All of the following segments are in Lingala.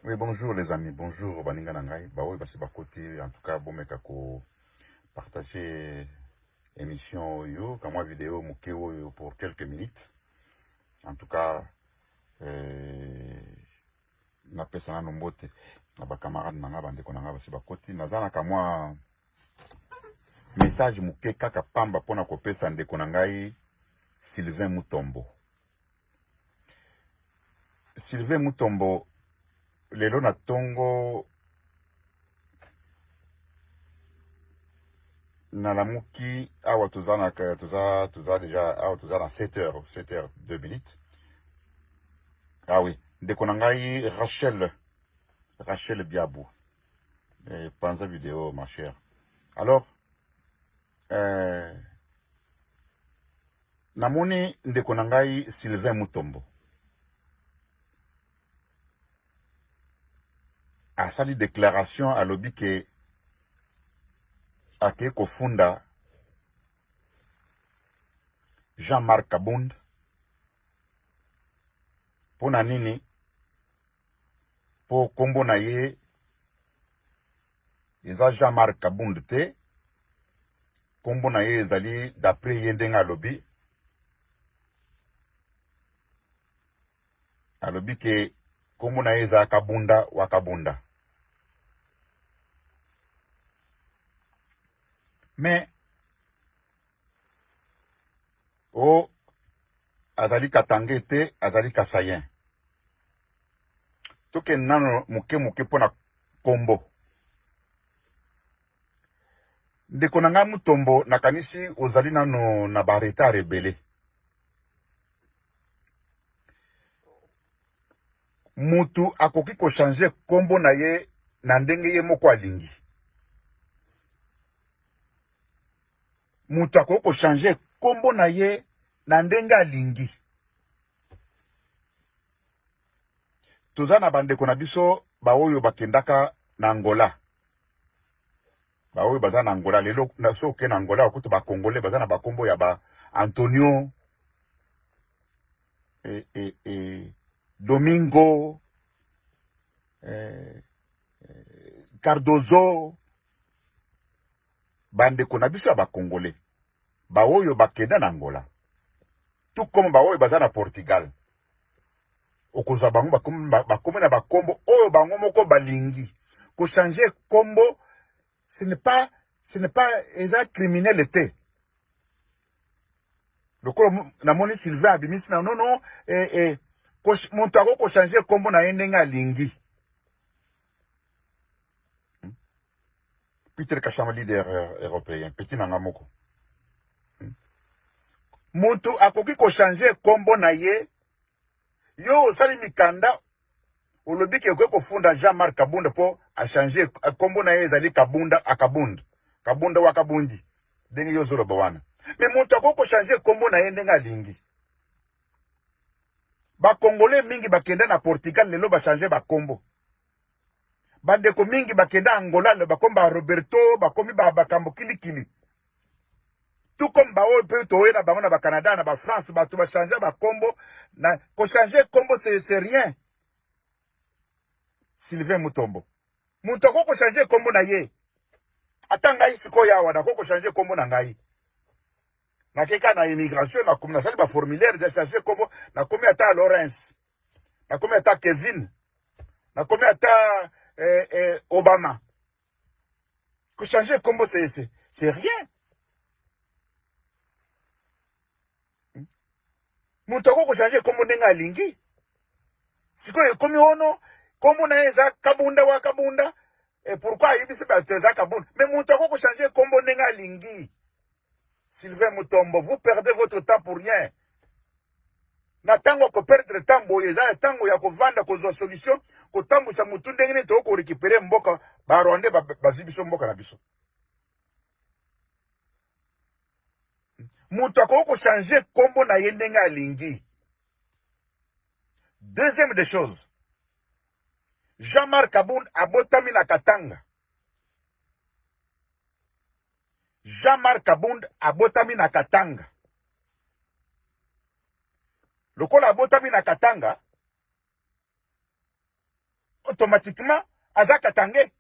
Oui, bonjour les amis, bonjour baninga na ngai, ba oyo basi bakoti, en tout cas bomeka ko partager émission oyo, kamwa vidéo moke oyo pour quelques minutes. En tout cas, euh, napesa nano mbote na ba camarades na ngai, bandeko na ngai basi bakoti, naza na kamwa message moke kaka pamba mpona kopesa ndeko na ngai Sylvain Mutombo. Sylvain Mutombo lelo na tongo nalamuki awa toza na toza toza deja awa toza na 7 heures 7 heures 2 minutes. Ah oui, ndeko na ngai Rachel Rachel Biabu eh, panza video ma chère. Alors eh, Namoni ndeko na ngai Sylvain Mutombo asali declaration, alobi ke akei kofunda Jean-Marc Kabund mpo na nini? Mpo kombo na ye eza Jean-Marc Kabund te, kombo na ye ezali d'après ye ndenge alobi, alobi ke kombo na ye eza Kabunda wa Kabunda. Mais o azali Katangais te, azali Kasaïen. Tokende nano moke moke mpo na kombo. Ndeko na ngai Mutombo, nakanisi ozali nano na ba retard ebele. Mutu akoki ko changer kombo na ye na ndenge ye moko alingi. Mutu akoki ko changer kombo na ye na ndenge alingi. Toza na bandeko na biso baoyo bakendaka na Angola, baoyo baza na Angola lelo. Soki oke na Angola okuta ba Congolais baza na bakombo ya ba Antonio e, e, e, Domingo e, e, Cardozo, bandeko na biso ya ba Congolais baoyo bakenda na Angola, tout comme baoyo baza na Portugal, okozwa bango bakomi na bakombo oyo bango moko balingi. Kochanger kombo ce n'est pas eza criminel te. Lokola namoni Sylvain abimisi na nono eh, eh, moto akoki kochanger kombo na ye ndenge alingi. Peter Kashama, leader européen, petit nanga moko, moto akoki kochanger kombo na ye. Yo osali mikanda, olobi ke okoki kofunda Jean-Marc Kabunda mpo achanger kombo na ye, ezali Kabunda akabunda Kabunda wa Kabundi, ndenge yo ozoloba wana. Mais moto akoki kochanger kombo na ye ndenge alingi. Bakongole mingi bakenda na Portugal lelo bachanger bakombo. Bandeko mingi bakenda Angola lelo bakomi ba Roberto, bakomi ba bakambo kilikili, tout comme baoyo mpe toye na bango na bacanada, na bafrance, bato bachanger bakombo. Na kochanger kombo c'est rien. Sylvain Mutombo, moto akoki kochanger kombo na ye. Ata ngai sikoyo awa nakoki kochanger kombo na ngai. Nakeka na immigration, nakomi, nasali baformulaire ya changer kombo, nakomi ata Lawrence, nakomi ata Kevin, nakomi ata eh, eh, Obama. Kochanger kombo c'est rien. Moto akoki kochanger kombo ndenge alingi. Sikoyo ekomi ono kombo na ye eza Kabunda wa Kabunda. Et pourquoi ayebisi bato eza Kabunda? Mais moto akoki kochanger kombo ndenge alingi. Sylvain Mutombo, vous perdez votre temps pour rien. Na ntango ya koperdre temps boye, eza ya ntango ya kovanda, kozwa solution, kotambwisa motu ndenge nini tokoki korécupérer mboka. Barwandais bazwi biso mboka na biso. Moto akoki kochanger kombo na ye ndenge alingi. Deuxième des choses, Jean-Marc Kabund abotami na Katanga. Jean-Marc Kabund abotami na Katanga. Lokola abotami na Katanga, automatiquement aza katange.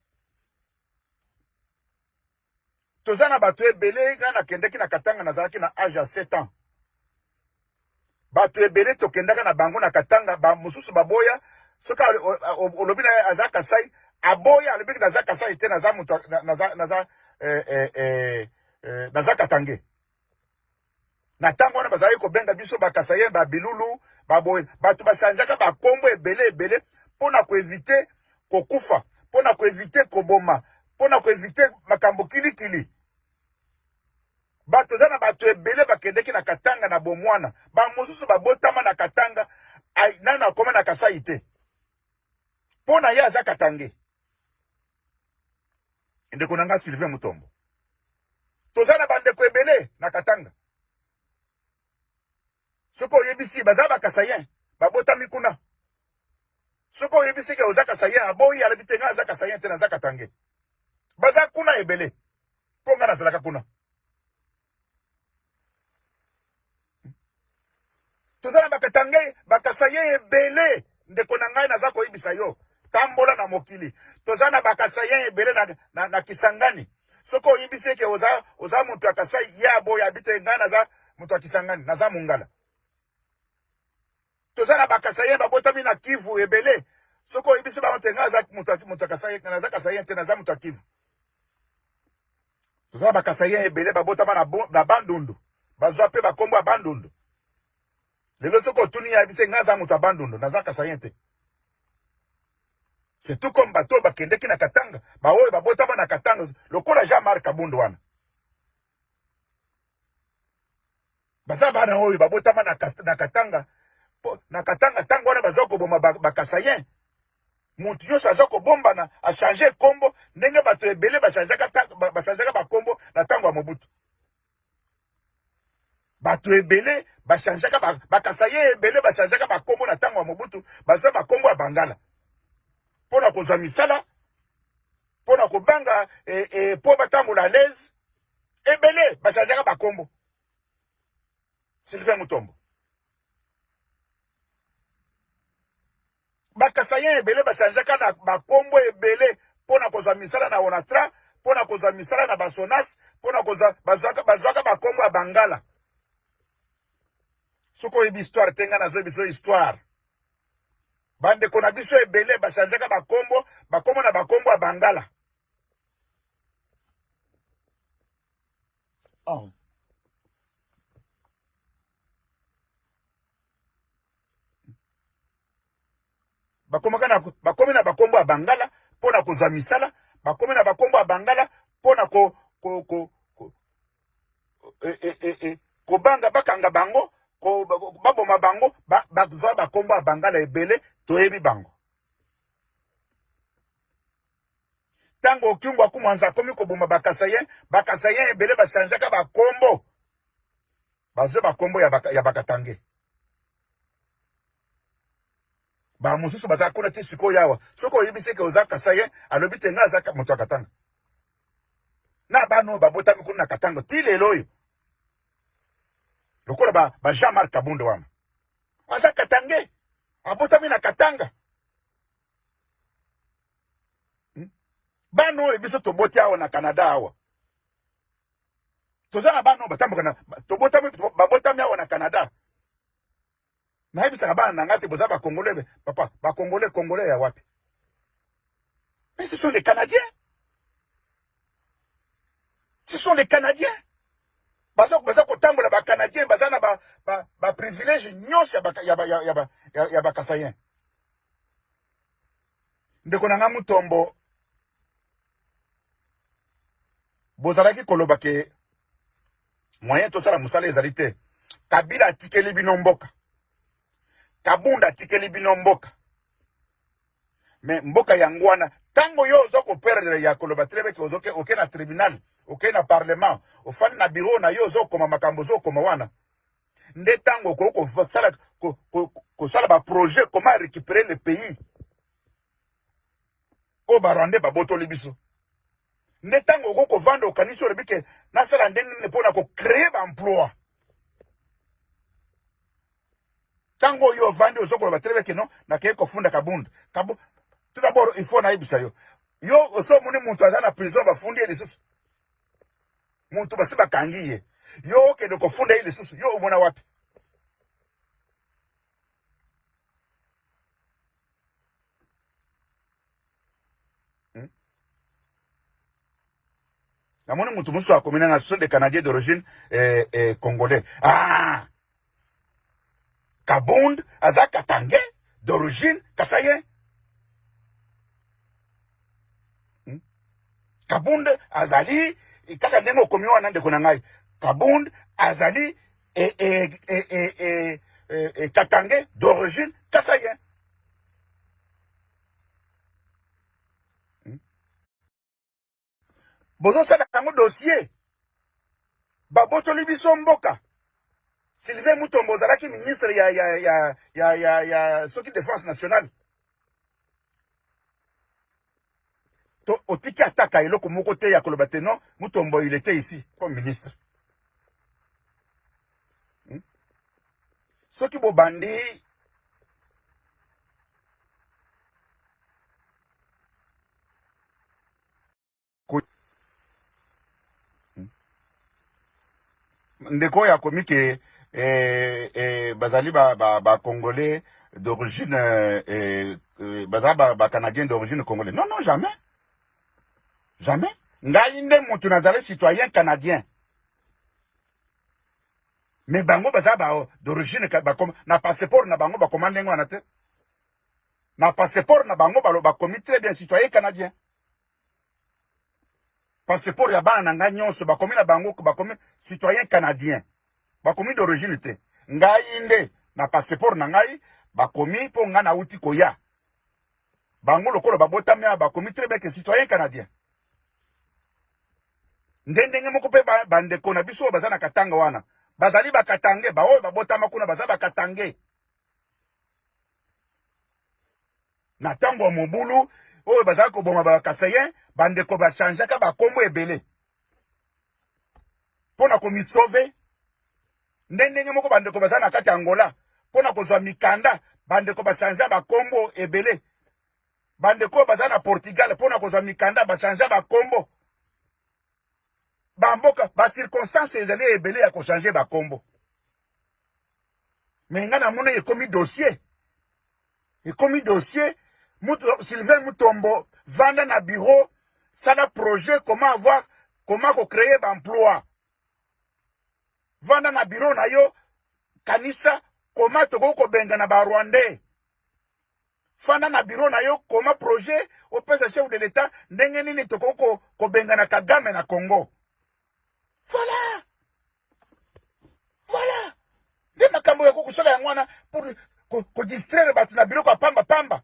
Toza na bato ebele. Ngai nakendeki na Katanga, nazalaki na age ya 7 ans. Bato ebele tokendaka na bango na Katanga, ba mosusu baboya. Soki olobi na ye aza Kasai, aboya, alobi naza Kasai te, naza moto, naza naza eh, eh, eh, eh, naza Katange. Na ntango wana bazalaki kobenga biso bakasayen, babilulu, baboye. Bato bachangeaka bakombo ebele ebele mpo na koevite kokufa, mpo na koevite koboma, mpo na koevite makambo kilikili. Bato eza na bato ebele bakendeki na Katanga na bomwana, bamosusu babotama na Katanga, nano akoma na Kasai te, mpo na ye aza Katange. Ndeko na nga Sylvain Mutombo, toza na bandeko ebele na Katanga. Soki oyebisi baza bakasayen, babotami kuna. Soki oyebisi ke oza kasayen, aboyi, alobi te nga aza kasayen te, naza katange. Baza kuna ebele, mpo nga nazalaka kuna. Toza na bakatange, bakasayen ebele. Ndeko na ngai, naza koyebisa yo, tambola na mokili, toza na bakasayen ebele na, na, na Kisangani. Soki oyebisi eke oza, oza moto ya Kasai, ye aboyi, abi te ngai naza moto ya Kisangani, naza mongala. Toza na bakasayen babotami na Kivu ebele. Soki oyebisi bango te ngai naza moto ya Kasai, naza kasayen te, naza moto ya Kivu. Toza na bakasayen ebele babotama na, na Bandundu, bazwa mpe bakombo ya Bandundu. Lelo soki otuni ye, ayebisi ngai aza moto ya Bandundu, naza kasayen te. C'est tout comme bato bakendeki na Katanga, baoyo babotama na Katanga, lokola Jean-Marc Kabund wana. Baza bana oyo babotama na, na Katanga, na Katanga ntango wana baza koboma bakasayen. Moto nyonso aza kobombana, achange kombo, ndenge bato ebele bachangeaka bakombo na ntango ya Mobutu. Bato ebele bachangeaka, bakasaye ebele bachangeaka bakombo na ntango ya Mobutu, bazwa bakombo ya Bangala mpo na kozwa misala, mpo na kobanga mpo batambola à l'aise. Ebele bachangeaka bakombo. Sylvain Mutombo, bakasayen ebele bachangeaka na bakombo ebele mpo na kozwa misala na Onatra, mpo na kozwa misala na Basonas, mpo na kozwa, bazwaka bakombo ya Bangala. Soki oyebi histoire te, ngai nazoyebi biso histoire. Bandeko na biso ebele bachangeaka bakombo, bakombo na bakombo ya Bangala. Oh. Bakomaka na, bakomi na bakombo ya Bangala mpo na kozwa misala, bakomi na bakombo ya Bangala mpo na ko, ko, ko, ko e, e, e, e, kobanga bakanga bango, ko, baboma bango, bazwa ba, bakombo ya Bangala ebele, toyebi bango. Ntango Okyungu Akumwanza akomi koboma bakasayen, bakasayen ebele bachangeaka bakombo, bazwa bakombo ya, baka, ya bakatange. Ba mosusu baza kuna ti sikoyo awa. Soki oyebisi ke oza kasayen, alobi te ngai aza moto ya Katanga. Na bana oyo babotami kuna na Katanga ti lelo oyo, lokola ba, ba Jean-Marc Kabund wana aza katange, abotami na Katanga. Bana oyo biso toboti awa na Canada awa, toza na bana oyo batamboka na tobotami, babotami awa na Canada. Nayebisaka bana na ngai te boza ba Congolais, papa, ba Congolais, Congolais ya wapi? Mais ce sont les Canadiens. Ce sont les Canadiens. Baza baza kotambola ba Canadiens, baza na ba ba, ba privilège nyonso ya ba ya ba ya ba ya, ya ba Kasaïens. Ndeko na nga Mutombo, bozalaki koloba ke moyen tosala mosala ezali te. Kabila atikeli bino mboka, Kabunda atikeli bino mboka, me mboka yango wana ntango yo oza koperdre ya koloba trebeke, ozoke oke na tribunal, oke na parlement, ofandi na bureau na yo, ozokoma makambo ozokoma wana, nde ntango okoki kosala kosala ba projet comment récupérer le pays oyo ba Rwandais babotoli biso. Nde ntango okoki kovanda okanisi olobi ke nasala ndenge nini mpona kocree ba emploi. Ntango oyo ovandi ozokoloba telebe ke non, nakei kofunda Kabund. Tout d'abord, il faut nayebisa yo. Yo oso omoni moto aza na prison bafundi ye lisusu. Moto basi bakangi ye. Yo okende kofunda ye lisusu. Yo omona wapi? Hmm? Namoni moto mosusu akomi nanga ce sont des Canadiens d'origine eh, eh, congolais. Ah! Kabund aza katangais d'origine kasaïen. Hmm? Kabund azali kaka ndenge okomi wana ndeko na ngai. Kabund azali e, e, e, e, e, e, e, katangais d'origine kasaïen. Hmm? Bozosala yango dossier. Babotoli biso mboka. Sylvain Mutombo ozalaki ministre ya ya ya ya ya ya soki défense nationale. To otiki ataka eloko moko te ya koloba te non Mutombo il était ici comme ministre. Hmm? Soki bobandi ndeko oyo akomi ke eh, eh, bazali ba, ba, ba congolais d'origine eh, eh, baza ba, ba canadien d'origine congolais. Non, non, jamais, jamais. Ngai nde motu nazali citoyen canadien, mais bango baza ba d'origine na passeport na bango bakoma ndenge wana te. Na passeport na bango balo bakomi très bien citoyen canadien. Passeport ya bana na ngai nyonso bakomi na bango bakomi citoyen canadien, bakomi d'origine te. Ngai nde na passeport na ngai bakomi mpo ngai nauti koya. Bango lokola babotami awa bakomi très bien que citoyen canadien. Nde ndenge moko mpe bandeko na biso oyo baza na Katanga wana bazali bakatange, baoyo babotama kuna baza bakatange. Na ntango ya mobulu oyo bazali koboma bakasayen, bandeko bachangeaka bakombo ebele mpo na komisauve. Nde ndenge moko bandeko baza na kati ya Angola mpo na kozwa mikanda, bandeko bachangea bakombo ebele. Bandeko oyo baza na Portugal mpo na kozwa mikanda bachangea bakombo. Bamboka ba circonstance ezali ebele ya kochange bakombo. Me ngai namoni ekomi dossier, ekomi dossier. Mutu, Sylvain Mutombo, vanda na bureau, sala projet comment avoir, comment ko créer ba emploi. Vanda na bureau na yo, kanisa comment tokoki kobengana ba Rwandais. Fanda na bureau na yo, koma projet opesa chef de l'État ndenge nini tokoki kobengana Kagame na Congo. Voilà, voilà nde makambo ya kosala yango wana pour kodistraire bato na biloko ya pamba pamba.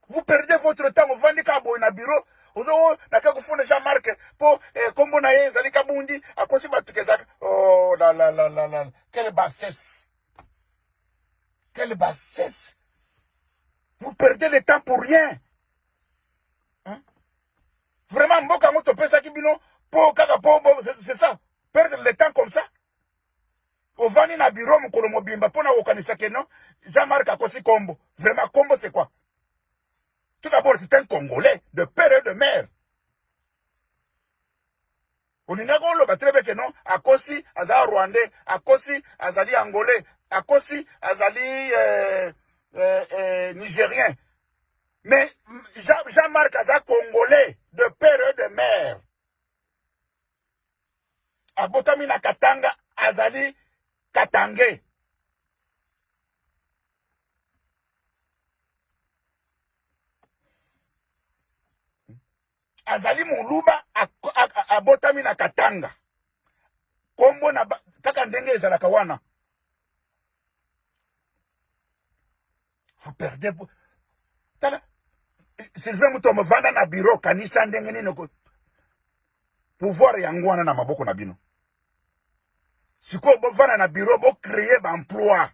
Vous perdez votre temps, ovandi kaka boye na bureau, ozo nake kofunda Jean-Marc po eh, kombo na ye ezali Kabundi, akosi bato kezaka. Oh la la la la la, quelle bassesse, quelle bassesse. Vous perdez le temps pour rien. Hein? Vraiment mboka yango topesaki bino po kaka po c'est ça, perdre le temps comme ça. Ovandi na bureau mokolo mobimba mpo na kokanisa ke non Jean-Marc akosi kombo. Vraiment kombo c'est quoi? Tout d'abord c'est un Congolais de père et de mère. Olingaki oloba très bien ke non akosi aza Rwandais, akosi azali Angolais, akosi azali Nigérien. Mais Jean-Marc aza Congolais de père et de mère. Abotami na Katanga, azali Katange. Azali Moluba, abotami na Katanga. Kombo na kaka ndenge ezalaka wana. Vous perdez. Tala, Sylvain Mutombo vanda na bureau, kanisa ndenge nini ko pouvoir yango wana na maboko na bino. Sikoyo bovanda na bureau, bo créer ba emploi.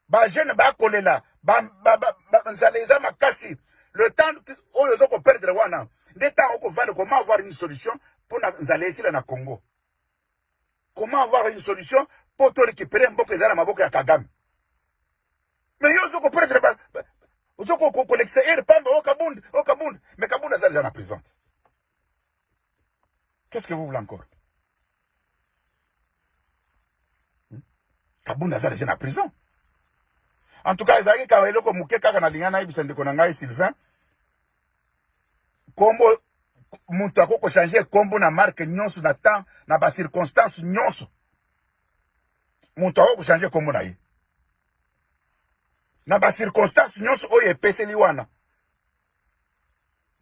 Ba jeune ba kolela, ba ba ba nzala eza makasi. Le temps oyo ozo ko perdre wana, nde temps okovanda comment avoir une solution pour na nzala esila na Congo. Comment avoir une solution pour to récupérer mboka eza na maboko ya Kagame. Mais yo ozo ko perdre ba, ba. Ozo kolekisa heure pamba o Kabund, o Kabund. Mais Kabund aza déjà na prison. Qu'est-ce que vous voulez encore? Kabund aza déjà na prison. En tout cas, ezalaki kaka eloko moke kaka nalinga nayebisa ndeko na ngai Sylvain. Kombo moto akoki kochange kombo na marke nyonso na temps na bacirconstance nyonso moto akoki kochange kombo na ye na bacirconstance nyonso oyo epeseli wana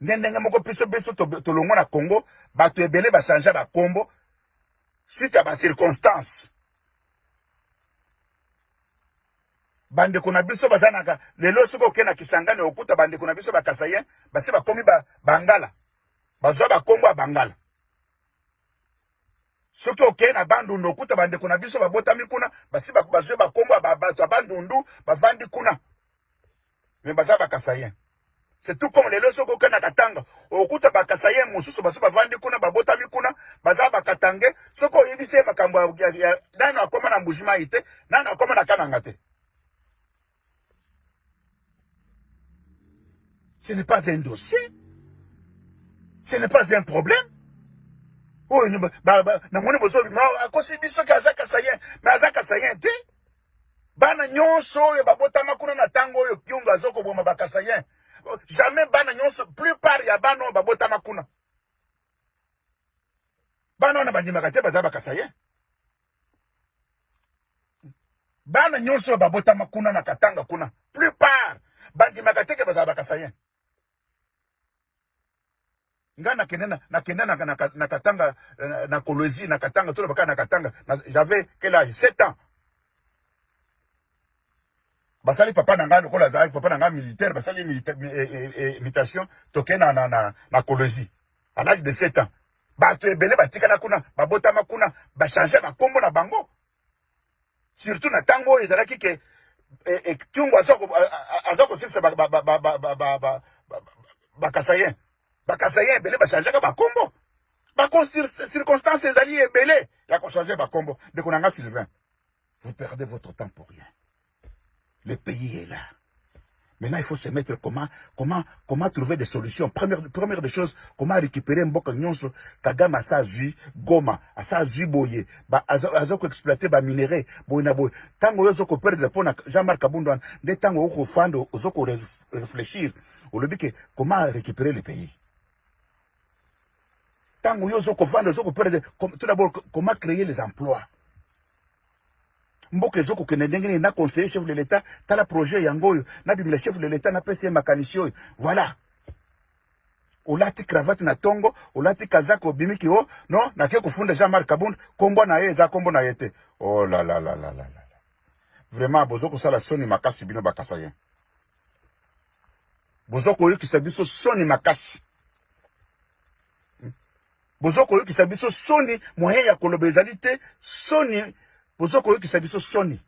nde ndenge moko biso biso tolongwa na Congo bato ebele bachangea bakombo suite ya bacirconstance bandeko na biso baza na lelo soki okei na Kisangani okuta bandeko na biso bakasayen basi bakomi ba, bangala bazwa bakombo ya bangala soki okei na Bandundu okuta bandeko na biso babotami kuna basi bazwi bakombo ya bato ya Bandundu bavandi kuna me baza bakasayen. C'est tout comme lelo soki okei na Katanga okuta bakasayen mosusu basi bavandi kuna babotami kuna baza bakatange. Soki oyebisi ye makambo ya nano akoma na Mbuji-Mayi te, nano akoma na Kananga te. Ce n'est pas un dossier, ce n'est pas un problème. Oyo namoni bozobima akosi biso ke aza kasayen, me aza kasayen te. Bana nyonso oyo babotama kuna na ntango oyo Kyungu azokoboma bakasayen, jamais bana nyonso, plupart ya bana oyo babotama kuna, bana wana bandimaka te baza bakasayen. Bana nyonso oyo babotama kuna na Katanga kuna, plupart bandimaka te ke bazala bakasayen. Nga nakende na, nakende na, na, na Katanga na Kolwezi na Katanga to baka na Katanga j'avais quel âge? 7 ans. Basali papa na ngai lokola azalaki papa na ngai militaire, basali mutation toke na, na, na, na Kolwezi à l'âge de 7 ans. Bato ebele batikala kuna, babotama kuna, bachange bakombo na bango. Surtout na ntango oyo ezalaki ke Kyungu aza kosilisa bakasayen, bakasayen ebele bachangeaka bakombo. Bacirconstance ezali ebele ya kochange bakombo. Ndeko na nga Sylvain, vous perdez votre temps pour rien. Le pays est là. Maintenant, il faut se mettre comment trouver des solutions. Première des choses, comment récupérer mboka nyonso. Kagame asa azwi Goma, asa azwi boye, ba aza ko exploiter ba minerais, boye na boye. Tango oyo ozoko perdre pona Jean-Marc Kabund wana, nde tango oko fanda ozoko réfléchir. Olobi ke comment récupérer le pays. Tango oyo ozoko fanda ozoko perdre, tout d'abord comment créer les emplois. Mboka ezokokende ndenge nini? Na conseiller chef de l'État, tala projet yango oyo nabimela chef de l'État, napesi ye makanisi oyo. Voilà, olati cravate na tongo, olati kazaka, obimiki o non, nake kofunda Jean-Marc Kabund, kombo na ye eza kombo na ye te. Oh la la la la la la, vraiment bozo kosala soni makasi bino bakasayen, bozo koyokisa biso soni makasi, bozo koyokisa biso soni, moyen ya koloba ezali te, soni, bozo koyokisa biso soni.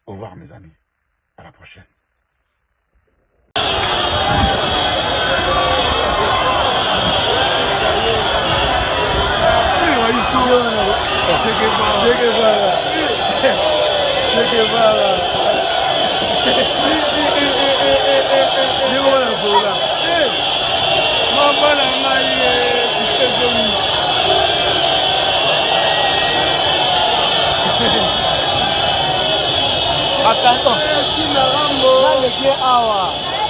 Au revoir mes amis, à la prochaine. Che Guevara. Che Guevara. Ndenge wana zola. Mama na ngai ezomi. Bakanto. Naleki awa.